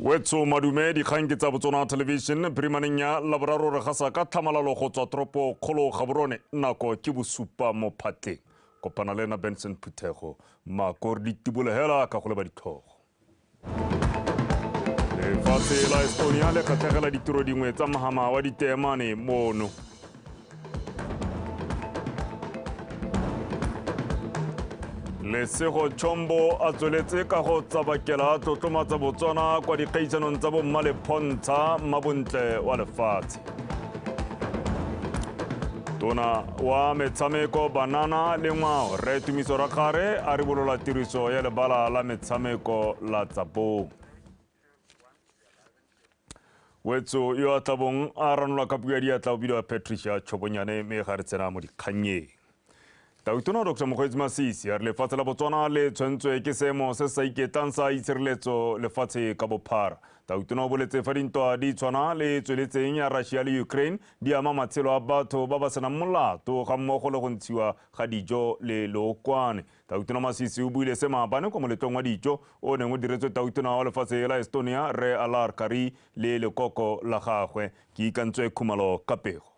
Wetso madume dikgang ke tsa Botswana Television phirimaneng ya Laboraro re gasa ka tlhamalalo go tswa toropo kgolo Gaborone nako ke bosupa mo phatleng. Kopana le na Benson Phuthego mako re ditibolo hela ka go leba ditlhogo. Lefatshe la Estonia le kgatlhegela ditiro dingwe tsa mohama wa diteemane mono. Lesego Chombo a tsweletse ka go tsabakela tlotlomatsa Botswana kwa dikgaisanong tsa bomma le phontsha mmabontle wa lefatshe. Tona wa metshameko banana le ngwao Rre Tumiso Rakgare a ribolola tiriso ya lebala la metshameko la Tsabong. Wetso yo a tlabong a ranola ka puo ya diatla o bidiwa Patricia Chobonyane mme ga re tsena mo dikgannyeng. Tautona Dr. Mokgweetsi Masisi a re lefatshe la Botswana le tshwentswe ke seemo se sa iketlang sa itshireletso lefatshe ka bophara. Tautona o boletse fa dintwa di tshwana le tsweletseng ya Russia le Ukraine di ama matshelo a batho ba ba senang molato ga mmogo le go ntshiwa ga dijo le lookwane. Tautona Masisi o buile se maabane kwa moletlong wa dijo o neng o diretswe tautona wa lefatshe la Estonia Rre Alar Kari le lekoko la gagwe. Ke ikantswe Khumalo ka pego.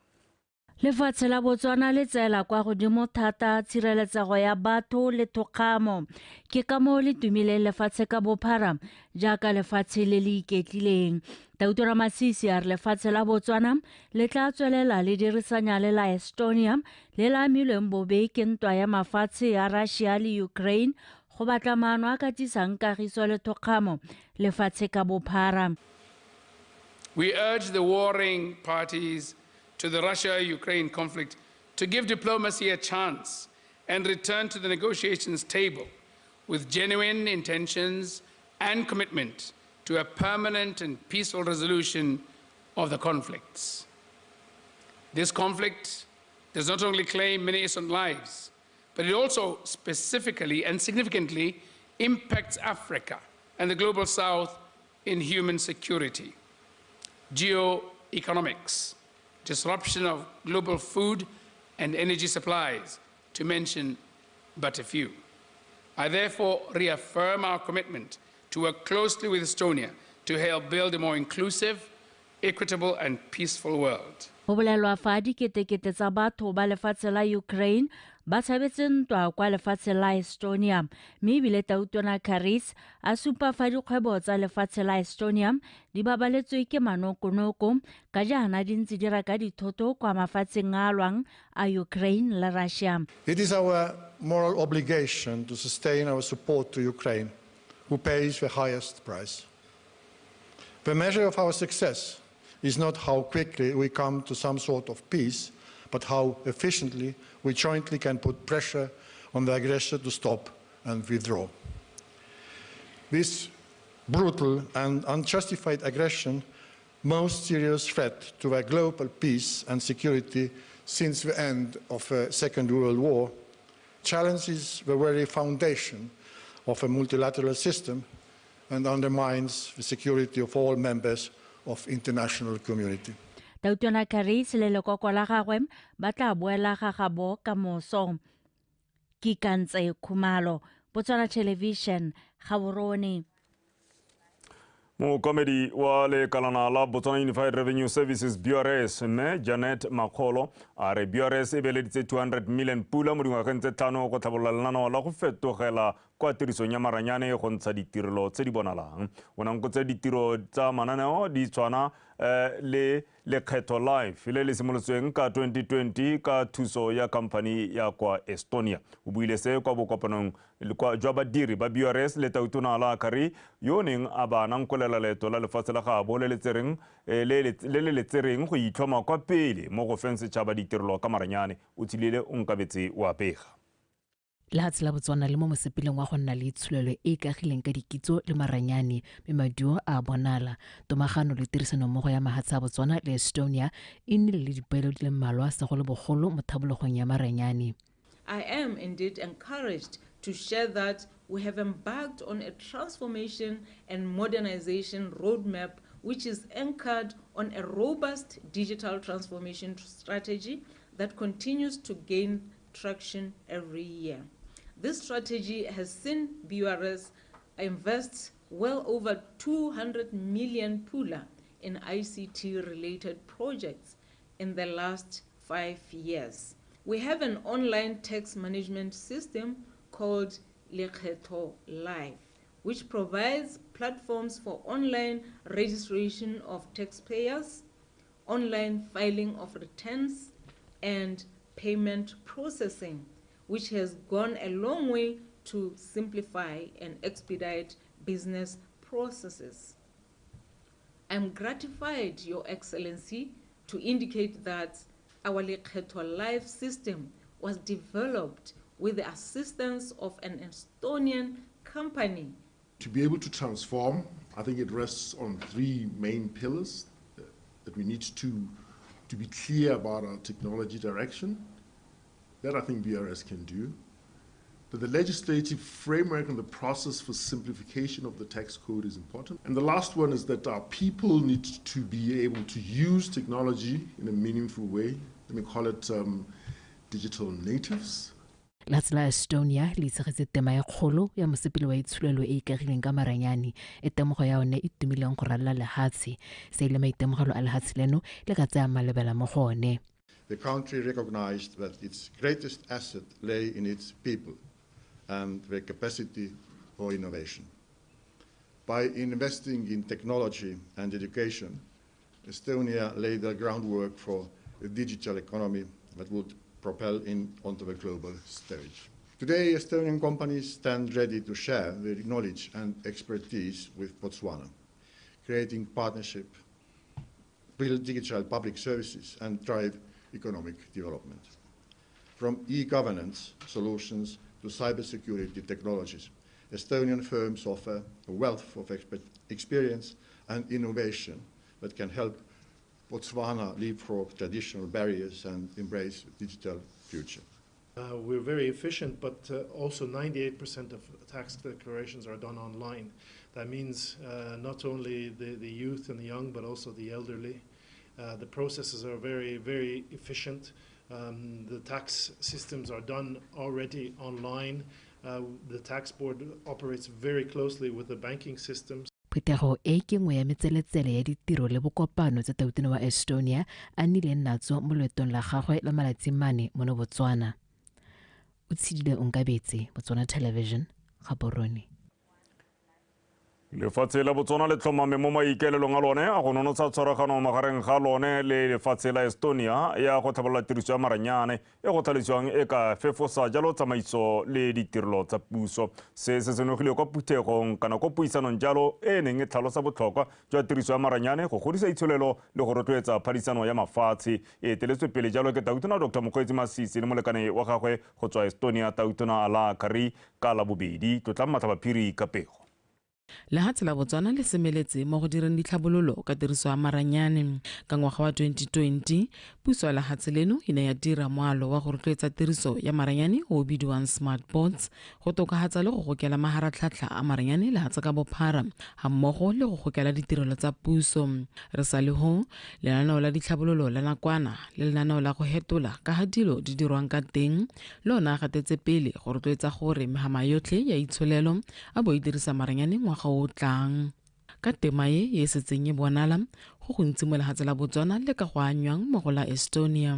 Lefatshe la Botswana le tseela kwa godimo thata tshireletsego ya batho le thokgamo. Ke ka moo le tumileng lefatshe ka bophara jaaka lefatshe le le iketlileng. Tautona Masisi a re lefatshe la Botswana le tla tswelela le dirisanya le la Estonia le le amilweng bobe ke ntwa ya mafatshe ya Russia le Ukraine go batla maano a ka tsisang kagiso le thokgamo lefatshe ka bophara. We urge the warring parties to the Russia-Ukraine conflict to give diplomacy a chance and return to the negotiations table with genuine intentions and commitment to a permanent and peaceful resolution of the conflicts. This conflict does not only claim many innocent lives, but it also specifically and significantly impacts Africa and the global South in human security, geoeconomics, disruption of global food and energy supplies, to mention but a few. I therefore reaffirm our commitment to work closely with Estonia to help build a more inclusive, equitable and peaceful world. Go bolelwa fa diketekete tsa batho ba lefatshe la Ukraine ba tshabetse ntwa kwa lefatshe la Estonia mme ebile Tautona Karis a supa fa dikgwebo tsa lefatshe la Estonia di babaletswe ke manokonoko ka jaana di ntse di reka dithoto kwa mafatsheng a lwang a Ukraine le Russia. It is our moral obligation to sustain our support to Ukraine, who pays the highest price. The measure of our success is not how quickly we come to some sort of peace, but how efficiently we jointly can put pressure on the aggressor to stop and withdraw. This brutal and unjustified aggression, most serious threat to the global peace and security since the end of the Second World War, challenges the very foundation of a multilateral system and undermines the security of all members of international community. Tautona Karis le lekoko la gagwe ba tla boela ga gabo ka moso. Kikantse Khumalo, Botswana Television, Gaborone. Mookamedi wa lekalana la Botswana Unified Revenue Services BRS mme Janet Makgolo a re BRS e beeleditse 200 million pula mo dingwageng tse 5 go tlhabolola lenaneo la go fetogela kwa tirisong ya maranyane go ntsha ditirelo tse di bonalang. O nankotse ditiro tsa mananeo di tshwana le Lekgetho Life le le simolotsweng ka 2020 ka thuso ya khamphani ya kwa Estonia. O buile se kwa bokopanong jwa badiri ba BRS le Tautona la Kari yo neng a ba nankolela leeto la lefatshe la gaabo le le le tsereng go itlhoma kwa pele mo go feng setšhaba ditirelo ka maranyane. O tshilile o nkabetse wa pega. Lehatshe la Botswana le mo mosepeleng wa go nna le itsholelo e e ikagileng ka dikitso le maranyane mme maduo a bonala. Tomagano le tirisanommogo ya mahatshe a Botswana le Estonia e nnile le dipoelo di le mmalwa segolobogolo mo thabologong ya maranyane. I am indeed encouraged to share that we have embarked on a transformation and modernization roadmap which is anchored on a robust digital transformation strategy that continues to gain traction every year. This strategy has seen BURS invest well over 200 million pula in ICT-related projects in the last 5 years. We have an online tax management system called Lekgetho Live, which provides platforms for online registration of taxpayers, online filing of returns, and payment processing, which has gone a long way to simplify and expedite business processes. I'm gratified, Your Excellency, to indicate that our Lekgetho Live system was developed with the assistance of an Estonian company. To be able to transform, I think it rests on three main pillars that we need to be clear about our technology direction. That I think BRS can do. That the legislative framework and the process for simplification of the tax code is important. And the last one is that our people need to be able to use technology in a meaningful way. Let me call it digital natives. Lefatshe la Estonia le itshegetse tema e kgolo ya mosepele wa itsholelo e ikagileng ka maranyane e temogo ya one e tumileng go ralala lehatshe. Se ile maitemogelo a lehatshe leno le ka tsaya malebela mo go one. The country recognized that its greatest asset lay in its people and their capacity for innovation. By investing in technology and education, Estonia laid the groundwork for a digital economy that would propel onto the global stage. Today, Estonian companies stand ready to share their knowledge and expertise with Botswana, creating partnership, build digital public services, and drive economic development. From e-governance solutions to cybersecurity technologies, Estonian firms offer a wealth of experience and innovation that can help Botswana leapfrog traditional barriers and embrace the digital future. We're very efficient, but also 98% of tax declarations are done online. That means not only the youth and the young, but also the elderly. The processes are very, very efficient. The tax systems are done already online. The tax board operates very closely with the banking systems. Phuthego e ke nngwe ya metseletsele ya ditiro le bokopano tsa tautona wa Estonia a nnileng natso mo loetong la gagwe la malatsi mane mono Botswana. O tshedile Onkabetse, Botswana Television, Gaborone. Lefatshe la Botswana le tlhomame mo maikaelelong a lone a go nonotsha tshwaragano magareng ga lone le lefatshe la Estonia ya go tlhabolola tiriso ya maranyane e go tlhalosiwang e ka fefosa jalo tsamaiso le ditirelo tsa puso. Se se senogile kwa phuthegong kana kwa puisanong jalo e neng e tlhalosa botlhokwa jwa tiriso ya maranyane go godisa itsholelo le go rotloetsa phadisano ya mafatshe. E eteletswe pele jalo ke Tautona Dr. Mokgweetsi Masisi le molekane wa gagwe go tswa Estonia Tautona Alar Karis ka Labobedi. Tlotlang Matlhabaphiri ka pego. Lehatshe la Botswana le semeletse mo go direng ditlhabololo ka tiriso ya maranyane. Ka ngwaga wa 2020, puso ya lehatshe leno e ne ya dira moalo wa go rotloetsa tiriso ya maranyane o bidiwang smart boards go tokafatsa le go gokela maharatlhatlha a maranyane lehatshe ka bophara ga mmogo le go gokela ditirelo tsa puso. Re sa le ho lenaneo la ditlhabololo la nakwana le lenaneo la go hetola ka ga dilo di dirwang ka teng le ona a gatetse pele go rotloetsa gore mehama yotlhe ya itsholelo a bo e dirisa maranyane ngwaga o tlang. Ka tema e e setseng e bonala go gontsi mo lehatshe la Botswana le ka go anywang mo go la Estonia.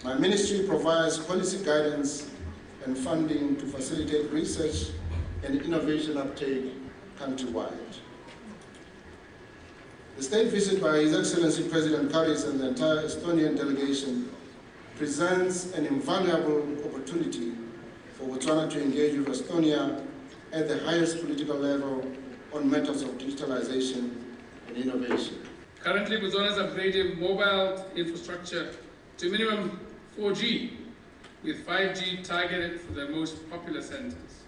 My ministry provides policy guidance and funding to facilitate research and innovation uptake countrywide. The state visit by His Excellency President Karis and the entire Estonian delegation presents an invaluable opportunity for Botswana to engage with Estonia at the highest political level on matters of digitalization and innovation. Currently, Botswana is upgrading mobile infrastructure to minimum 4G, with 5G targeted for the most popular centers.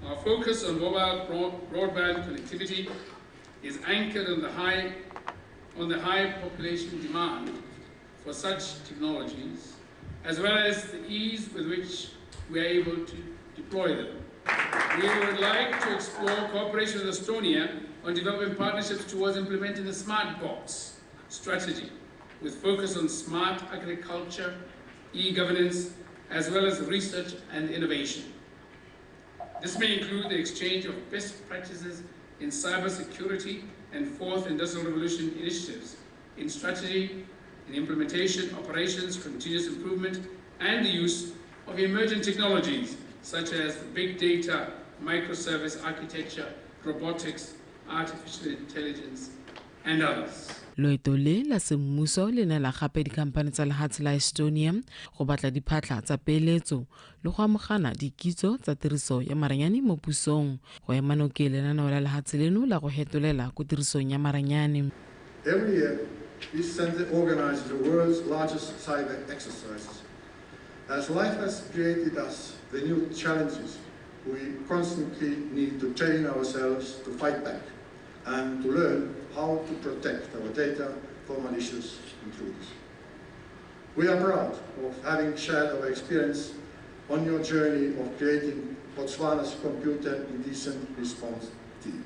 Our focus on mobile broadband connectivity is anchored on the high population demand for such technologies, as well as the ease with which we are able to deploy them. We would like to explore cooperation with Estonia on developing partnerships towards implementing the Smart Box strategy, with focus on smart agriculture, e-governance, as well as research and innovation. This may include the exchange of best practices in cybersecurity and Fourth Industrial Revolution initiatives, in strategy, in implementation, operations, continuous improvement, and the use of emerging technologies such as big data, microservice architecture, robotics, artificial intelligence, and others. Loeto le la semmuso le neela gape dikhamphane tsa lehatshe la Estonia go batla diphatlha tsa peeletso le go amogana dikitso tsa tiriso ya maranyane mo pusong go ema nokeng lenaneo la lehatshe leno la go hetolela ko tirisong ya maranyane. Every year, this center organizes the world's largest cyber exercises. As life has created us the new challenges, we constantly need to train ourselves to fight back and to learn how to protect our data from malicious intruders. We are proud of having shared our experience on your journey of creating Botswana's Computer Incident Response Team.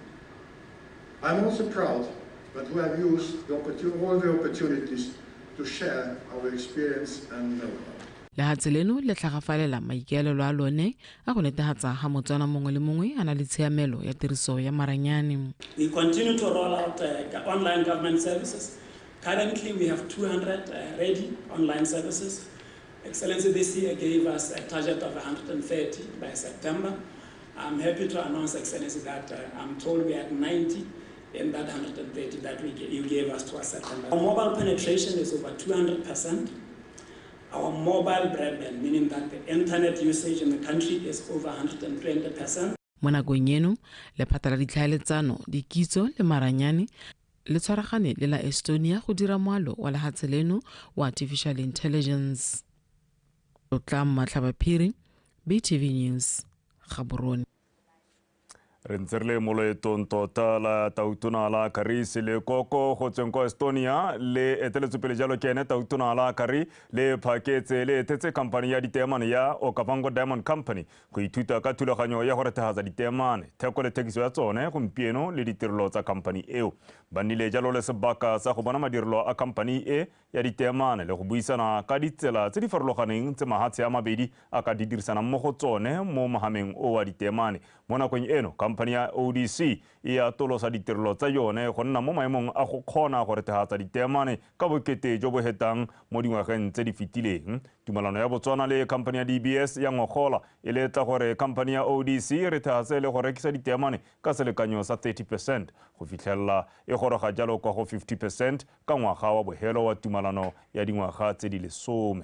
I'm also proud that we have used all the opportunities to share our experience and know-how. Lehatshe leno le tlhagafalela maikaelelo a lone a go netefatsa ga Motswana mongwe le mongwe a na le tshiamelo ya tiriso ya maranyane. We continue to roll out online government services. Currently, we have 200 ready online services. Excellency this year gave us a target of 130 by September. I'm happy to announce, Excellency, that I'm told we are at 90 in that 130 that you gave us towards September. Our mobile penetration is over 200%. Our mobile broadband, meaning that the internet usage in the country is over 120%. Mo nakong eno, lephata la ditlhaeletsano, dikitso le maranyane le tshwaragane le la Estonia go dira moalo wa lehatshe leno wa artificial intelligence. Tlotla Matlhabaphiri, BTV News, Gaborone. Re ntse re le mo loetong tota la Tautona la Karis le koko go tsweng kwa Estonia le eteletswe pele jalo ke ene Tautona la Kari le phaketse le etetse khamphane ya diteemane ya Okavango Diamond Company go ithuta ka thulaganyo ya go rethegatsa diteemane, theko le thekiso ya tsone gompieno le ditirelo tsa khamphane eo. Ba nnile jalo le sebaka sa go bona madirelo a khamphane e ya diteemane le go buisana ka ditsela tse di farologaneng tse mahatshe a mabedi a ka di dirisanang mo go tsone mo mohameng o wa diteemane. Mo nakong eno, khamphane ya ODC e atolosa ditirelo tsa yone go nna mo maemong a go kgona go rethegatsa diteemane ka bokete jo bo hetang mo dingwageng tse di fetileng. Tumalano ya Botswana le khamphane ya DBS ya ngogola e letla gore khamphane ya ODC e rethegatse le go rekisa diteemane ka selekanyo sa 30% go fitlhelela e goroga jalo kwa go 50% ka ngwaga wa bohelo wa tumalano ya dingwaga tse di 10.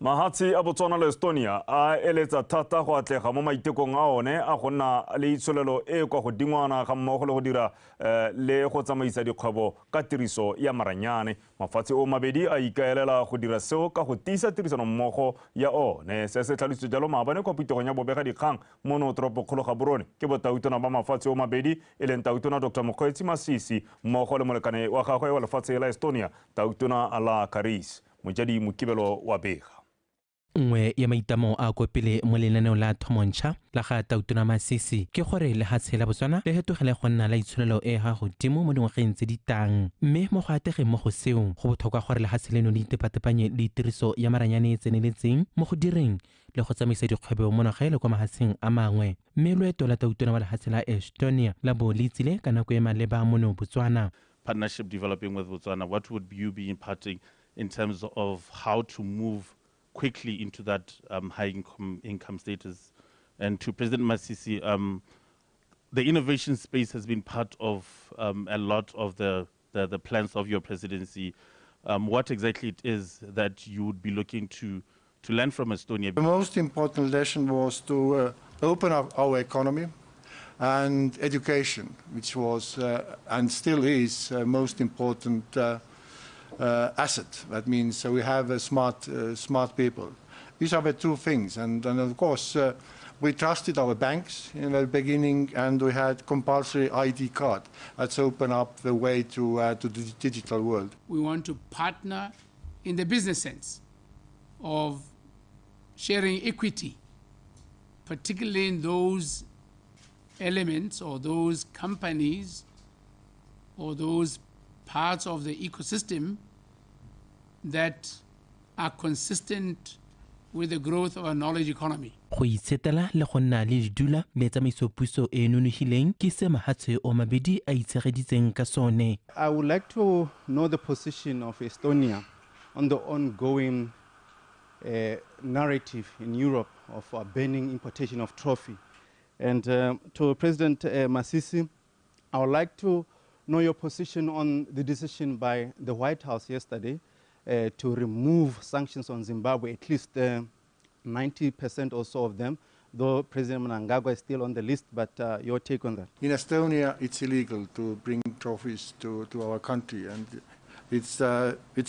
Mahatshe a Botswana le Estonia a eletsa thata go atlega mo maitekong a one a go nna le itsholelo e kwa godingwana ga mmogo le go dira le go tsamaisa dikgwebo ka tiriso ya maranyane. Mafatshe o mabedi a ikaelela go dira seo ka go tiisa tirisanommogo ya one. Se se tlhalositswe jalo maabane kwa phuthegong ya bobegadikgang mono toropokgolo Gaborone ke botautona ba mafatshe o mabedi e leng Tautona Dr. Mokgweetsi Masisi mmogo le molekane wa gagwe wa lefatshe la Estonia Tautona la Karis. Mojadi Mokibelo wa bega. Nngwe ya maitamo a ko pele mo lenaneo la thomontšha la ga Tautona Masisi ke gore lehatshe la Botswana le hetogele go nna la itsholelo e ga godimo mo dingwageng tse di tang, mme mo go ategeng mo go seo go botlhokwa gore lehatshe leno le itepatepanye le tiriso ya maranyane e tseneletseng mo go direng le go tsamaisa dikgwebo mo nagae le kwa mahatsheng a mangwe. Mme loeto la Tautona wa lehatshe la Estonia la bo le tsile ka nako e maleba mono Botswana. Partnership developing with Botswana, what would you be imparting in terms of how to move quickly into that high income status? And to President Masisi, the innovation space has been part of a lot of the plans of your presidency. What exactly it is that you would be looking to learn from Estonia? The most important lesson was to open up our economy and education, which was and still is most important asset. That means we have smart people. These are the two things, and of course we trusted our banks in the beginning, and we had compulsory ID card. That's opened up the way to the digital world. We want to partner in the business sense of sharing equity, particularly in those elements or those companies or those parts of the ecosystem that are consistent with the growth of our knowledge economy. Go itshetela le go nna le ledula le tsamaisopuso e nonogileng ke se mahatshe o mabedi a itshegeditseng ka sone. I would like to know the position of Estonia on the ongoing narrative in Europe of banning importation of trophy. And to President Masisi, I would like to know your position on the decision by the White House yesterday to remove sanctions on Zimbabwe, at least 90% or so of them, though President Mnangagwa is still on the list, but your take on that? In Estonia, it's illegal to bring trophies to our country, and it's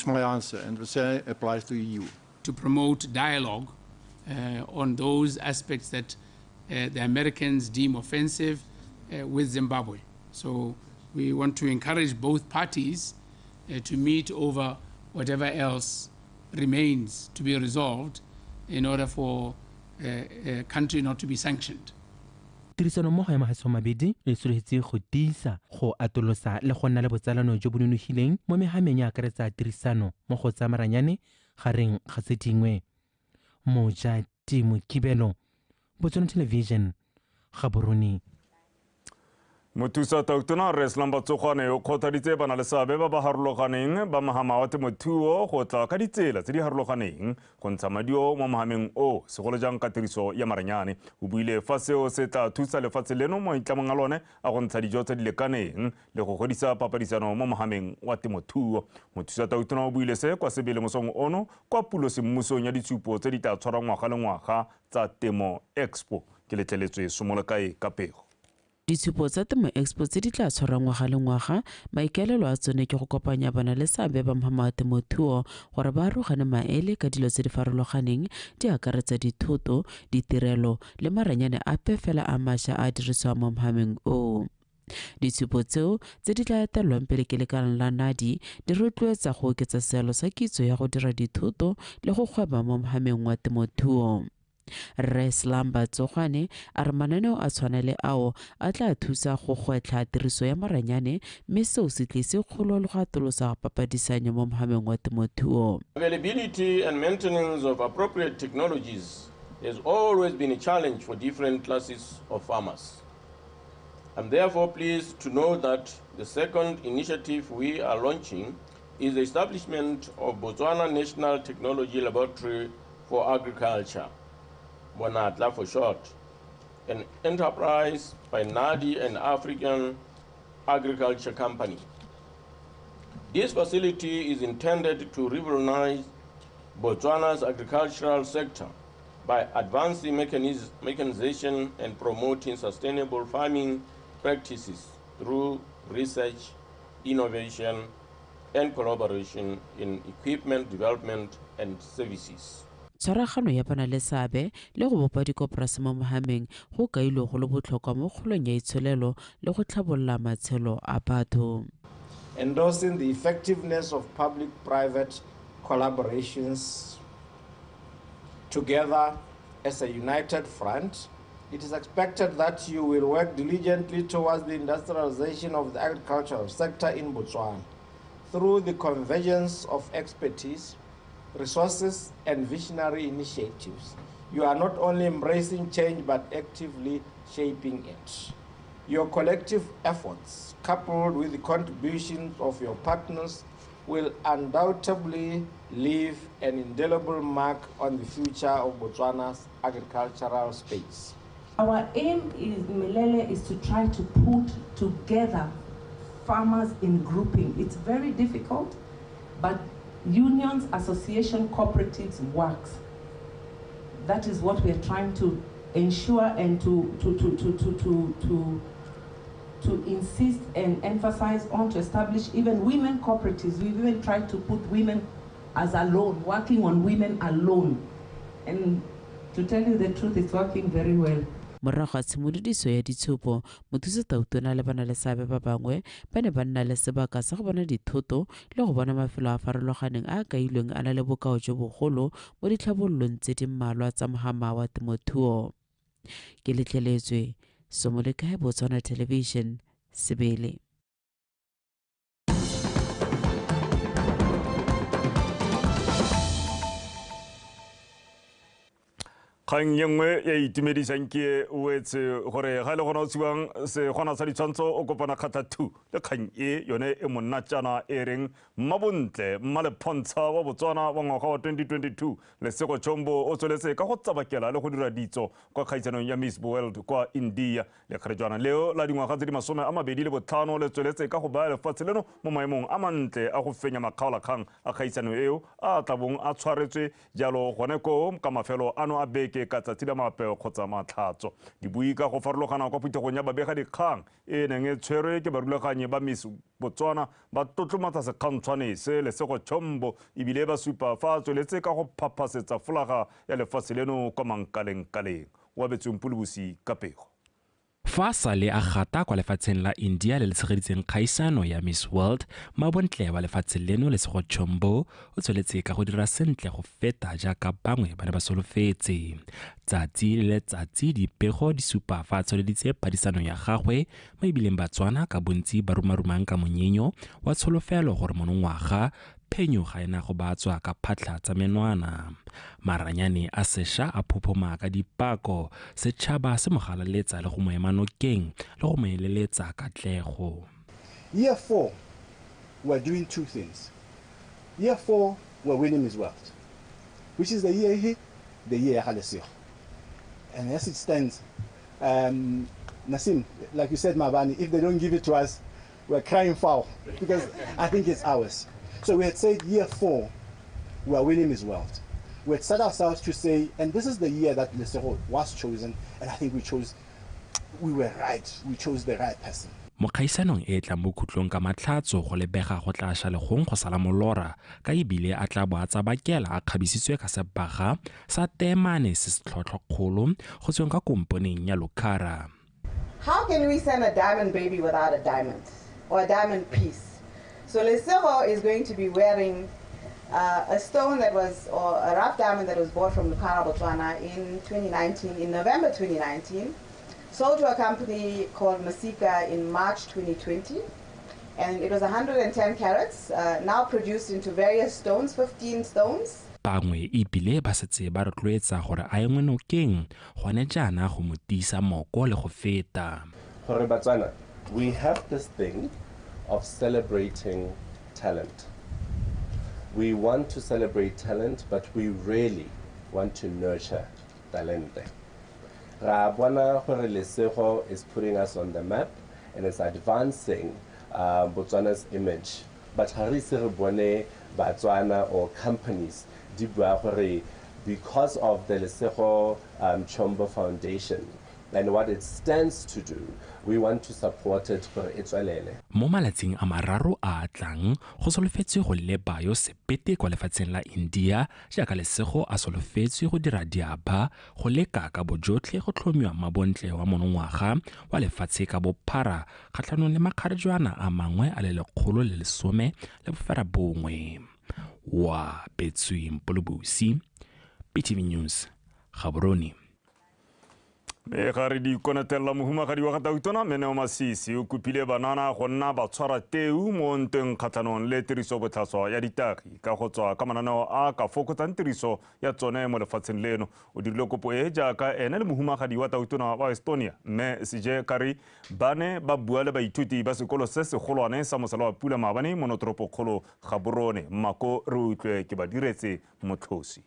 my answer, and the same applies to EU. To promote dialogue on those aspects that the Americans deem offensive with Zimbabwe. So we want to encourage both parties to meet over whatever else remains to be resolved in order for a country not to be sanctioned. Tirisanommogo ya mahatshe mabedi e solofetse go tiisa, go atolosa le go nna le botsalano jo bo nonogileng mo mehameng ya akaretsa tirisano mo go tsa maranyane gareng ga tse dingwe. Mojati Mokibelo, Botswana Television, Gaborone. Mothusa Tautona Rre Slumber Tsogwane o kgothaditse bana le seabe ba ba harologaneng ba mohama wa temothuo go tla ka ditsela tse di harologaneng go ntsha maduo mo mohameng o, segolo jang ka tiriso ya maranyane. O buile fa seo se tla thusa lefatshe leno mo itlamong a lone a go ntsha dijo tse di lekaneng le go godisa papadisano mo mohameng wa temothuo. Mothusa Tautona o buile se kwa Sebele mosong ono kwa pulo semmusong ya ditshupo tse di tla tshwarwang ngwaga le ngwaga tsa Temo Expo. Ke letleletswe Somolekae ka pego. Ditshupo tsa Temo Expo tse di tla tshwarwang ngwaga le ngwaga, maikaelelo a tsone ke go kopanya bana le seabe ba mohama wa temothuo gore ba arogane maele ka dilo tse di farologaneng di akaretsa dithoto, ditirelo le maranyane ape fela a mašwa a dirisiwang mo mohameng oo. Ditshupo tseo tse di tla etelwang pele ke lekala la NADI di rotloetsa go oketsa seelo sa kitso ya go dira dithoto le go gweba mo mohameng wa temothuo. Rre Slumber Tsogwane a re mananeo a tshwana le ao a tla thusa go gwetlha tiriso ya maranyane, mme seo se tlise kgolo le go atolosa papadisanyo mo mohameng wa temothuo. Availability and maintenance of appropriate technologies has always been a challenge for different classes of farmers. I'm therefore pleased to know that the second initiative we are launching is the establishment of Botswana National Technology Laboratory for Agriculture, BONATLA for short, an enterprise by NADI and African Agriculture Company. This facility is intended to revolutionize Botswana's agricultural sector by advancing mechanization and promoting sustainable farming practices through research, innovation, and collaboration in equipment development and services. Tshwaragano ya bana le seabe le go bopa dikoporasi mo mohameng go kailwe go le botlhokwa mo kgolong ya itsholelo le go tlhabolola matshelo a batho. Endorsing the effectiveness of public-private collaborations together as a united front, it is expected that you will work diligently towards the industrialization of the agricultural sector in Botswana through the convergence of expertise, resources, and visionary initiatives. You are not only embracing change, but actively shaping it. Your collective efforts, coupled with the contributions of your partners, will undoubtedly leave an indelible mark on the future of Botswana's agricultural space. Our aim is, Milele, is to try to put together farmers in grouping. It's very difficult, but unions, association, cooperatives works. That is what we are trying to ensure and to insist and emphasize on, to establish even women cooperatives. We've even tried to put women as alone, working on women alone. And to tell you the truth, it's working very well. Morago ga tshimolodiso ya ditshupo, mothusa tautona le bana le seabe ba bangwe ba ne ba nna le sebaka sa go bona dithoto le go bona mafelo a farologaneng a a kailweng a na le bokao jo bogolo mo ditlhabololong tse di mmalwa tsa mohama wa temothuo. Ke letleletswe Somolekae, Botswana Television, Sebele. Kgang ye nngwe e itumedisang ke wetse gore ga e le gona o tshiwang segwana sa ditshwantsho o kopana kgatha 2 le kgang e yone e monnatšana e reng Mmabontle Mmalephontšha wa Botswana wa ngwaga wa 2022 Lesego Chombo o tsweletse ka go tsabakela le go dira ditso kwa kgaisanong ya Miss World kwa India. Lekgarejwana leo la dingwaga tse di 25 le tsweletse ka go baya lefatshe leno mo maemong a mantle a go fenya makgaolakgang a kgaisano eo a tlabong a tshwaretswe jalo gone koo ka mafelo ano a beke ka tsatsi la mapeo kgotsa matlhatso. Dibui ka go farologana kwa phuthegong ya babegadikgang e neng e tshwerwe ke barulaganyi ba Miss Botswana ba tlotlomatsa sekgantshwane se Lesego Chombo ebile ba supa fa a tsweletse ka go phaphasetsa folaga ya lefatshe leno kwa mankalengkaleng. Wa betsweng Pulubusi ka pego. Fa sale a gata kwa lefatsheng la India le le tshegeditseng kgaisano ya Miss World, Mabontle wa lefatshe leno Lesego Chombo o tsweletse ka go dira sentle go feta jaaka bangwe ba ne ba solofetse. Tsatsi le letsatsi dipego di supa fa a tsweleditse phadisano ya gagwe mo ebileng Batswana ka bontsi ba rumarumang ka monyenyo wa tsholofelo gore monongwaga phenyo ga ena go ba tswa ka phatlha tsa menwana. Maranyane a sesha a phophoma ka dipako, setšhaba se mo galaletsa le go mo ema nokeng le go mo eleletsa katlego. Year 4, we're doing two things. Year 4, we're winning Miss World, which is the year here, the year ya Lesego. And as it stands, Nassim, like you said, Mabani, if they don't give it to us, we're crying foul because I think it's ours. So we had said year 4, we are winning Miss World. We had set ourselves to say, and this is the year that Lesego was chosen, and I think we were right, we chose the right person. Mo kgaisanong e tlang bokhutlong ka matlhatso go lebega go tla ša legong go sala molora ka ebile a tla bo a tsabakela a kgabisitswe ka sebaga sa teemane se se tlhotlhwakgolo go tsweng ka komponeng ya Lucara. How can we send a diamond baby without a diamond or a diamond piece? So Lesego is going to be wearing a stone that was, or a rough diamond that was bought from Lucara, Botswana in 2019, in November 2019, sold to a company called Masika in March 2020, and it was 110 carats, now produced into various stones, 15 stones. Bangwe ebile ba setse ba rotloetsa gore a engwe nokeng gone jaana go mo tiisa moko le go feta. Gore Batswana, we have this thing of celebrating talent. We want to celebrate talent, but we really want to nurture talente. Ra bona gore Lesego is putting us on the map and is advancing Botswana's image. But ga re ise re bone Batswana or companies di bua gore because of the Lesego Chombo Foundation and what it stands to do, we want to support it gore e tswelele. Mo malatsing a mararo a tlang go solofetswe go leba yo sepete kwa lefatsheng la India jaaka Lesego a solofetswe go dira diaba go leka ka bojotlhe go tlhomiwa mabontle wa monongwaga wa lefatshe ka bophara kgatlhanong le makgarejwana a mangwe a le 119. Wa Betswi Mpolobusi, BTV News, Gaborone. Me ga re di konatella mohumagadi wa Tautona Meneo Masisi o kopile banana go nna ba tshwara teu mo ntweng kgatlhanong le tiriso botlhaswa ya ditagi ka go tswa ka mananeo a ka fokotsang tiriso ya tsone mo lefatsheng leno. O dirile kopo e jaaka ene le mohumagadi wa Tautona wa Estonia mme Sije Kari ba ne ba bua le baithuti ba sekolo se segolwane sa Mosala wa Pula maabane mo notoropokgolo Gaborone. Mmako re utlwe ke ba diretse motlhosi.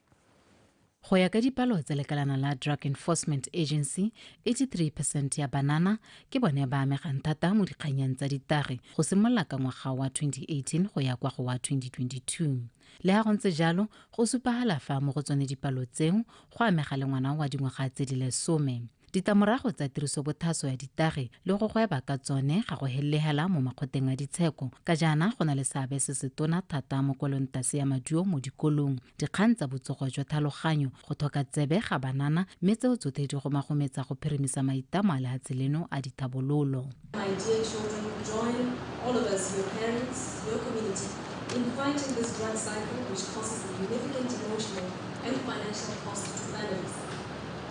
Go ya ka dipalo tsa lekalana la Drug Enforcement Agency, 83% ya banana ke bone ba amegang thata mo dikganyeng tsa ditagi go simolola ka ngwaga wa 2018 go ya kwa go wa 2022. Le ha go ntse jalo, go supagala fa mo go tsone dipalo tseo go amega le ngwana wa dingwaga tse di 10. Ditlamorago tsa tiriso botlhaswa ya ditagi le go gweba ka tsone ga go hellegela mo makgoteng a ditsheko ka jaana go na le seabe se se tona thata mo kolontase ya maduo mo dikolong, dikgang tsa botsogo jwa tlhaloganyo, go tlhoka tsebe ga banana, mme tseo tsotlhe di gomagometsa go phirimisa maitamo a lehatshe leno a dithabololo. My dear children, join all of us, your parents, your community, in fighting this drug cycle which causes significant emotional and financial cost to families.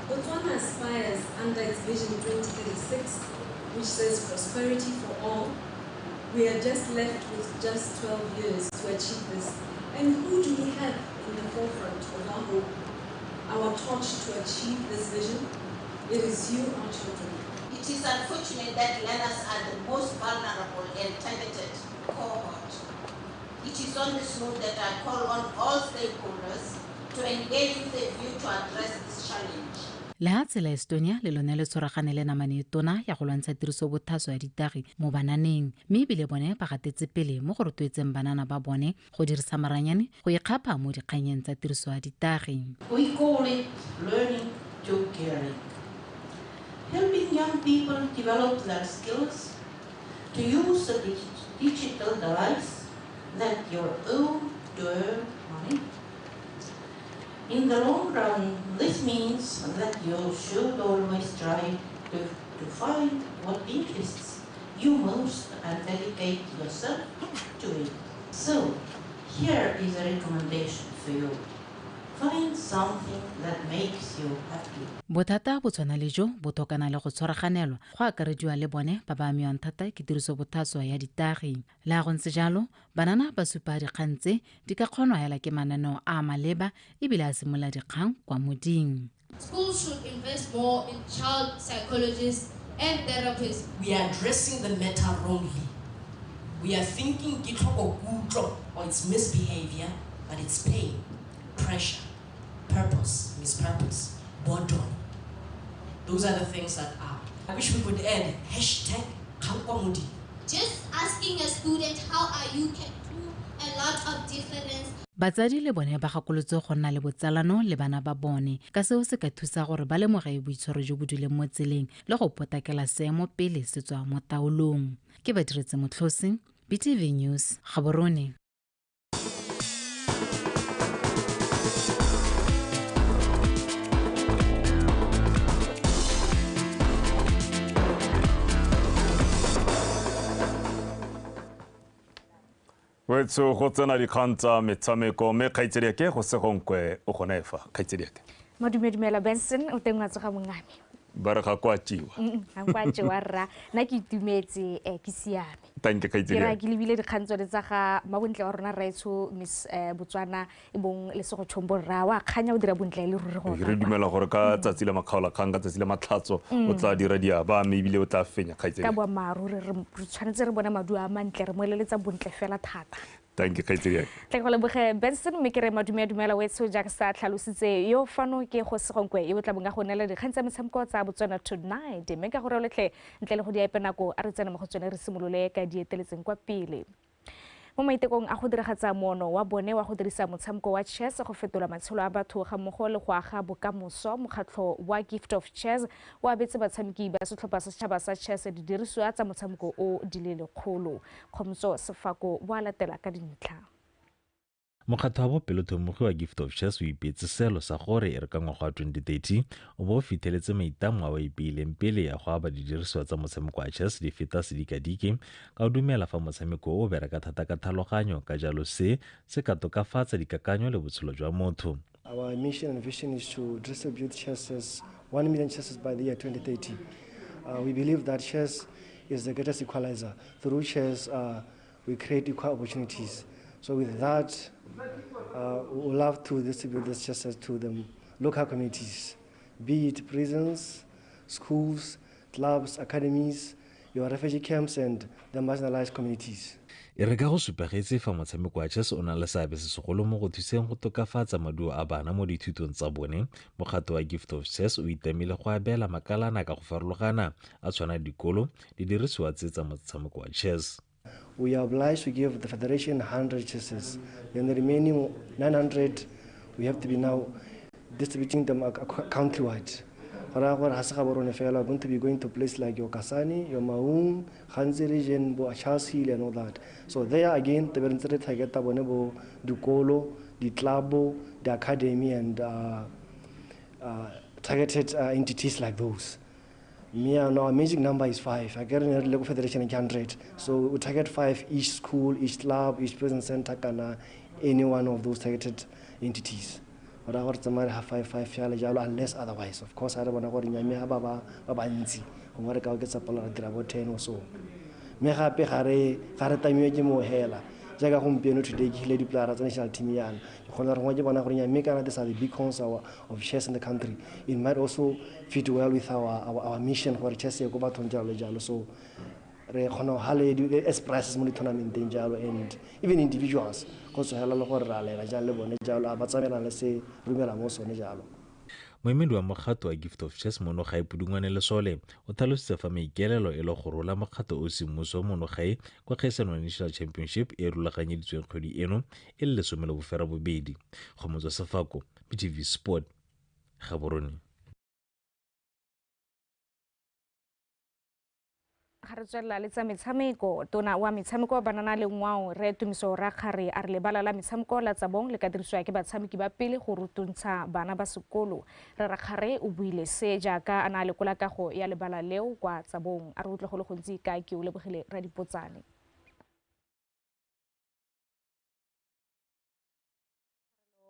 Botswana aspires under its Vision 2036, which says prosperity for all. We are just left with just 12 years to achieve this. And who do we have in the forefront of our hope? our torch to achieve this vision? It is you, our children. It is unfortunate that learners are the most vulnerable and targeted cohort. It is on this note that I call on all stakeholders to engage with a view to address this challenge. Lehatshe la Estonia le lone le tshwaragane le namane e tona ya go lwantsha tirisobotlhaswa ya ditagi mo bananeng, mme ebile bone ba gatetse pele mo go rotloetseng banana ba bone go dirisa maranyane go ikgapha mo dikganyeng tsa tiriso ya ditagi. We call it learning to caring. Helping young people develop their skills to use a digital device that your own to earn money. In the long run, this means that you should always try to find what interests you most and dedicate yourself to it. So, here is a recommendation for you. Find something that makes you happy. Bothata bo tshwana le jo bo tlhokana le go tshwaraganelwa go akarediwa le bone ba ba amiwang thata ke tirisobotlhaswa ya ditagi. Le ha go ntse jalo, banana ba supa dikgang tse di ka kgonwa hela ke mananeo a maleba ebile a simolola dikgang kwa moding. Schools should invest more in child psychologists and therapists. We are addressing the matter wrongly. We are thinking ke tlhoko kutlo or it's misbehavior, but it's pain, pressure, purpose, mispurpose, boredom. Those are the things that are. I wish we could add hashtag #KgangKwaModing. Just asking a student how are you can do a lot of difference. Batsadi le bone ba gakolotse go nna le botsalano le bana ba bone ka seo se ka thusa gore ba lemoge boitshwaro jo bo duleng mo tseleng le go potakela seemo pele se tswa mo taolong. Ke ba diretse Motlhosi, BTV News, Gaborone. Wetso go tsena dikgang tsa metshameko mme kgaitsedi ke go segonkwe o gone fa kgaitsedi ke. Madumedumela Benson o teng wa tsoga mongame. Ba re ga kwa tjiwa. Ga kwa tjiwa rra nna ke itumetse ke siame. Thank you kgaitsedi. Ke ra ke lebile dikgang tsone tsa ga mabontle wa rona Raetsho Miss Botswana e bong Lesego Chombo rra wa kganya o dira bontle le ruri go. Re dumela gore ka tsatsi la makgaola kgang ka tsatsi la matlhatso o tla dira diaba mme ebile o tla fenya kgaitsedi. Ka boammaaruri re tshwanetse re bone maduo a mantle re mo eleletsa bontle fela thata. Thank you kgaitsedi. Tla go leboge Benson mme ke re madumedumela wetso jaaka sa tlhalositse yo fano ke go segonkwe e o tla bong a go neela dikgang tsa metshameko tsa Botswana Tonight mme ka gore letle ntle le go di epe nako a re tsene mo go tsone re simolole ka di eteletseng kwa pele. Mo maitekong a go diragatsa moono wa bone wa go dirisa motshameko wa chess go fetola matshelo a batho ga mmogo le go aga bokamoso, mokgatlho wa Gift of Chess o abetse batshameki ba setlhopha sa setšhaba sa chess didirisiwa tsa motshameko o di le 100. Kgomotso Sefako bo a latela ka dintlha. Mokgatho wa bopelotlhomogi wa Gift of Chess o ipeetse seelo sa gore e re ka ngwaga wa 2030 o bo o fitlheletse maitlamo a o a ipeileng pele ya go aba didirisiwa tsa motshameko wa chess di feta sedikadike ka o dumela fa motshameko o bereka thata ka tlhaloganyo ka jalo se se ka tokafatsa dikakanyo le botshelo jwa motho. Our mission and vision is to distribute chesses, 1 million chesses by the year 2030. We believe that chess is the greatest equalizer. Through chess, we create equal opportunities. So with that, we would love to distribute these chesses to the local communities, be it prisons, schools, clubs, academies, your refugee camps, and the marginalized communities. E re ka go supagetse fa motshameko wa chess o na le seabe se segolo mo go thuseng go tokafatsa maduo a bana mo dithutong tsa bone, mokgatho wa Gift of Chess o itamile go abela makalana ka go farologana a tshwana dikolo didirisiwa tse tsa motshameko wa chess. We are obliged to give the federation 100 chesses. Then the remaining 900, we have to be now distributing them countrywide. We are going to be going to places like your Kasane, your Maun, Ghanzi region, Charles Hill, and all that. So there again, the Dukolo, the Tlabo, the academy, and targeted entities like those. Our magic number is 5. I get in the local federation 100. So we target 5 each school, each club, each prison center, kana any one of those targeted entities. But our have 5 unless otherwise. Of course, I don't want to go to get 10 or so. Jaaka gompieno today ke hile di-playera tsa national team yana, ke kgona gore ke bona gore mme kana these are the beacons of chess in the country. It might also fit well with our mission gore chess e ko bathong jalo le jalo. So re kgona go hale as prizes mo di-tournamenteng jalo, and even individuals go tsogela le gore re a lela jang le bone jalo, a ba tsamaelana le se rumela mo sone jalo. Moemedi wa mokgato wa Gift of Chess mono gae Pudungwane Lesole o tlhalositse fa maikaelelo e le go rola mokgato o semmuso mono gae kwa kgaisano ya National Championship e rulaganyeditsweng kgwedi eno e le 18. Kgomotso Sefako, BTV Sport, Gaborone. Ga re tswelela le tsa metshameko, tona wa metshameko banana le ngwao re Tumiso Rakgare a re lebala la metshameko la Tsabong le ka dirisiwa ke batshameki ba pele go rutuntsha bana ba sekolo. Re Rakgare o buile se jaaka a na lekola kago ya lebala leo kwa Tsabong. A re utlwe go le gontsi ka ke o lebogile Radipotsane.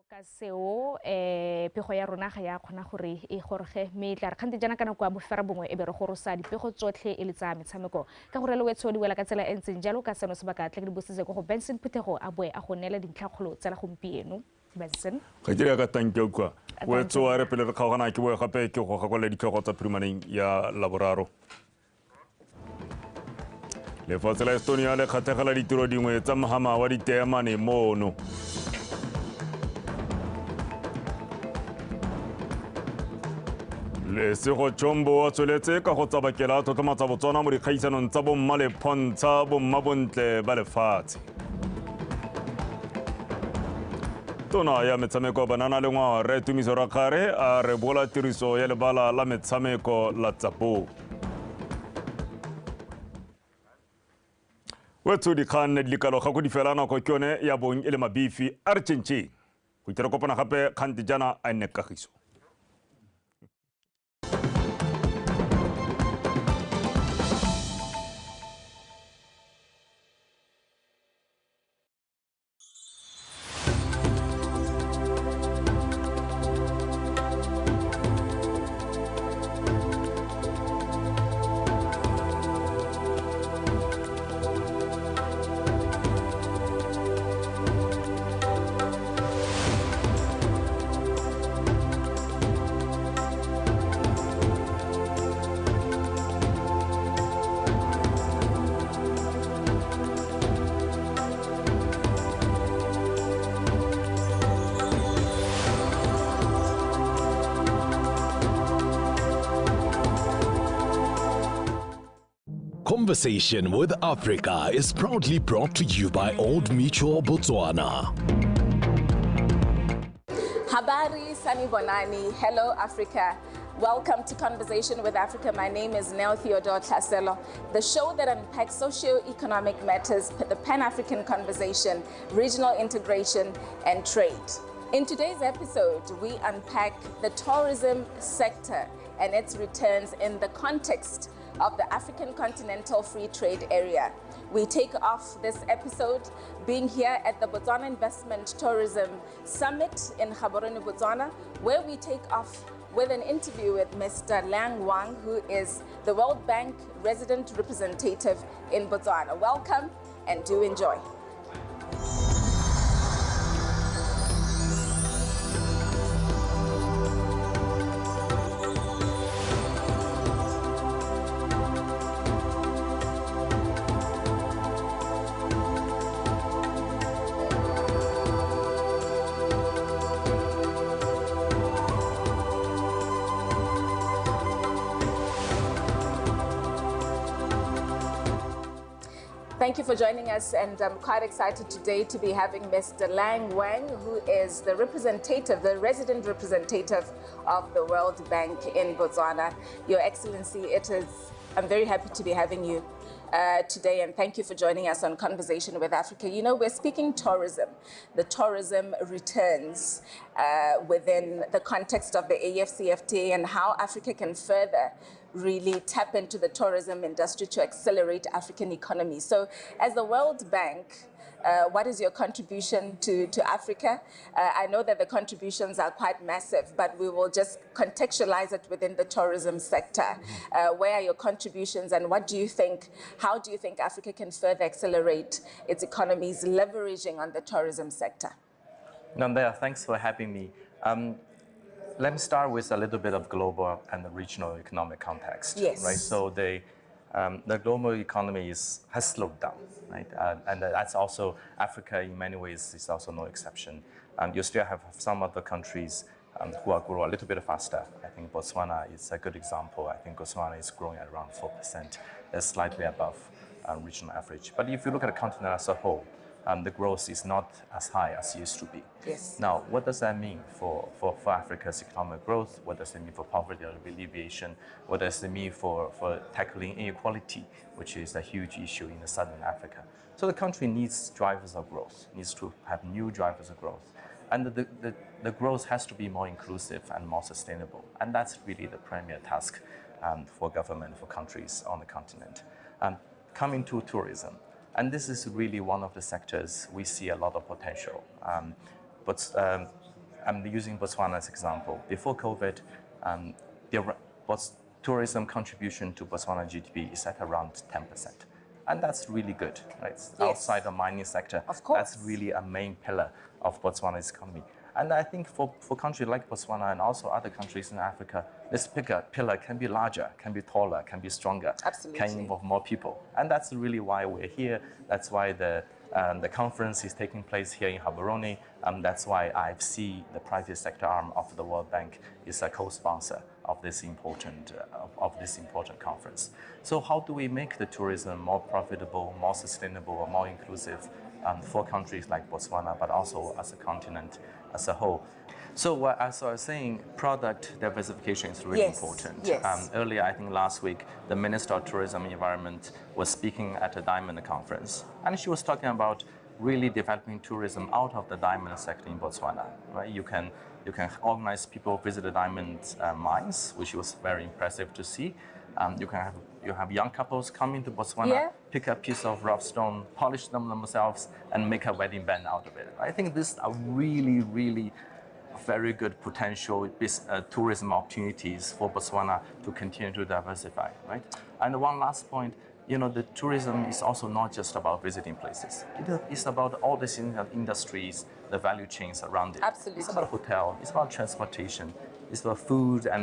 Ka seo pego ya rona ga ya kgona gore e goroge mme tla re kgante jaana ka nako ya bofera bongwe e be re gorosa dipego tsotlhe e le tsa metshameko ka gore le wetsho di wela ka tsela e ntseng jalo. Ka seno sebaka tle ke di bositse ko go Benson Phuthego a boe a go neela dintlhakgolo tsa la gompieno. Benson ga ke ya ka tanke kwa wetso a re pele re kgaogana ke boe gape ke go gakolela ditlhogo tsa phirimaneng ya Laboraro. Lefatshe la Estonia le kgatlhegela ditiro dingwe tsa mohama wa diteemane mono. Lesego Chombo a tsweletse ka go tsabakela tlotlomatsa Botswana mo dikgaisanong tsa bomma le phontsha bomma bontle ba lefatshe. Tona ya metshameko banana le ngwao re Tumiso Rakgare a re bola tiriso ya lebala la metshameko la Tsabong. Wetso dikgang di lekalo ga go di fela nako ke yone ya bong e le mabifi a re tšhentšheng. Go itira kopana gape kgante jaana a nne kagiso. Conversation with Africa is proudly brought to you by Old Mutual Botswana. Habari Sanibonani, hello Africa. Welcome to Conversation with Africa. My name is Neo Theodore Tlaselo, the show that unpacks socio-economic matters, the Pan-African conversation, regional integration, and trade. In today's episode, we unpack the tourism sector and its returns in the context of the African Continental Free Trade Area. We take off this episode being here at the Botswana Investment Tourism Summit in Gaborone, Botswana, where we take off with an interview with Mr. Liang Wang, who is the World Bank resident representative in Botswana. Welcome and do enjoy. Thank you for joining us, and I'm quite excited today to be having Mr. Liang Wang, who is the representative, the resident representative of the World Bank in Botswana. Your Excellency, I'm very happy to be having you today, and thank you for joining us on Conversation with Africa. You know, we're speaking tourism, the tourism returns within the context of the AfCFTA and how Africa can further really tap into the tourism industry to accelerate African economy. So as the World Bank, what is your contribution to Africa? I know that the contributions are quite massive, but we will just contextualize it within the tourism sector. Where are your contributions, and what do you think, how do you think Africa can further accelerate its economies leveraging on the tourism sector? Nandaya, thanks for having me. Let me start with a little bit of global and the regional economic context. Yes. Right? So the global economy has slowed down, right? And that's also Africa in many ways is also no exception. You still have some other countries who are growing a little bit faster. I think Botswana is a good example. I think Botswana is growing at around 4%. That's slightly above regional average. But if you look at the continent as a whole, the growth is not as high as it used to be. Yes. Now, what does that mean for Africa's economic growth? What does it mean for poverty alleviation? What does it mean for tackling inequality, which is a huge issue in Southern Africa? So the country needs drivers of growth, needs to have new drivers of growth. And the growth has to be more inclusive and more sustainable. And that's really the premier task for government, for countries on the continent. Coming to tourism. And this is really one of the sectors we see a lot of potential. But I'm using Botswana as an example. Before COVID, the tourism contribution to Botswana GDP is at around 10%. And that's really good, right? Yes. Outside the mining sector, of course. That's really a main pillar of Botswana's economy. And I think for countries like Botswana and also other countries in Africa, this pillar can be larger, can be taller, can be stronger, absolutely, can involve more people. And that's really why we're here. That's why the conference is taking place here in Gaborone. That's why IFC, the private sector arm of the World Bank, is a co-sponsor of this important conference. So how do we make the tourism more profitable, more sustainable, more inclusive for countries like Botswana, but also as a continent as a whole? So as I was saying, product diversification is really important. Yes. Earlier, I think last week, the Minister of Tourism and Environment was speaking at a diamond conference, and she was talking about really developing tourism out of the diamond sector in Botswana. Right? You can organize people visit the diamond mines, which was very impressive to see. You have young couples coming to Botswana, pick a piece of rough stone, polish them themselves, and make a wedding band out of it. I think these are really, really very good potential tourism opportunities for Botswana to continue to diversify, right? And one last point, you know, the tourism is also not just about visiting places. It's about all these industries, the value chains around it. Absolutely. It's about hotel, it's about transportation, it's about food and